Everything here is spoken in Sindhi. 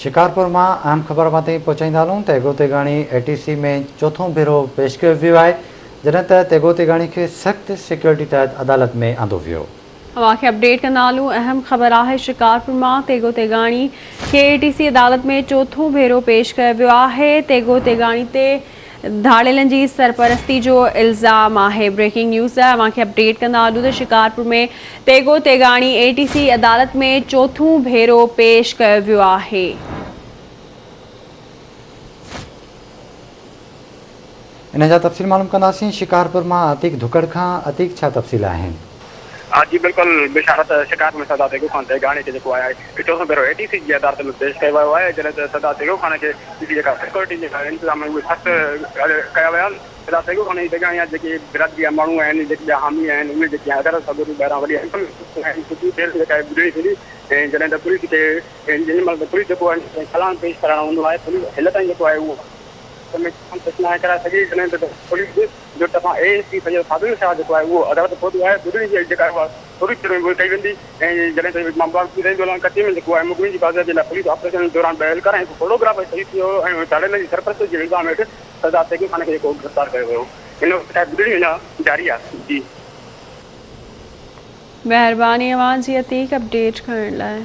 شڪارپور مان اهم خبر اوهان تائين پهچائيندا هلون ته ايگو تيغاڻي اي ٽي سي ۾ چوٿون ڀيرو پيش ڪيو ويو آهي جڏهن ته تيغو تيغاڻي کي سخت سيڪيورٽي تحت عدالت ۾ آندو ويو. اوهان کي اپڊيٽ ڪندا هلون اهم خبر آهي شڪارپور مان تيغو تيغاڻي کي اي ٽي سي عدالت ۾ چوٿون ڀيرو پيش ڪيو ويو آهي تيغو تيغاڻي تي ڌاڙيلن جي سرپرستي جو الزام آهي بريڪنگ نيوز اوهان کي اپڊيٽ ڪندا هلون ته شڪارپور ۾ تيغو تيغاڻي اي ٽي سي عدالت ۾ چوٿون ڀيرو پيش ڪيو ويو آهي. ان جا تفصيل معلوم ڪنداسين شڪارپور مان عتيق ڌڪڙ کان عتيق ڇا تفصيل آهن. ها جي بلڪل بشارت شڪارپور ۾ سردار تيغو خان تيغاڻي کي جيڪو آهي چوٿون ڀيرو اي ٽي سي جي عدالت ۾ پيش ڪيو ويو آهي جڏهن ته سردار تيغو خان کي جي جيڪا سيڪيورٽي جا انتظام آهن اهي سخت ڪيا ويا آهن سردار تيغو خان جي تيغاڻي جا جيڪي برادري جا ماڻهو آهن جيڪي ٻيا حامي آهن اهي جيڪي عدالت سڳوري ٻاهران وڏي انگ ۾ آهن ڪجهه دير جيڪا آهي ٻڌڻي ٿيندي ۽ جڏهن ته پوليس کي جنهن مهل ته پوليس جيڪو آهي چالان پيش ڪرائڻو هوندو آهي پوليس هيل تائين جيڪو آهي اهو ۾ چالان پيش ناهي ڪرائي سگهي جڏهن ته پوليس جو طرفان A S P Syed Fazil Shah جيڪو آهي اهو عدالت پهتو آهي ٻڌڻي جي جيڪا آهي اها ٿوري دير ۾ ڪئي ويندي ۽ جڏهن ته معاملو ٻڌائيندو هلان ڪچي ۾ جيڪو آهي مغوين جي بازيابي لاء پوليس آپريشن دوران ٻه اهلڪار ۽ هڪ فوٽوگرافر شهيد ٿي ويو ۽ ڌاڙيلن جي سرپرستي جي الزام هيٺ سردار تيغو خان کي جيڪو گرفتار ڪيو ويو هن وقت تائين ٻڌڻي اڃا جاري آهي جي. مهرباني اوهان جي عتيق اپڊيٽ ڪرڻ لاء.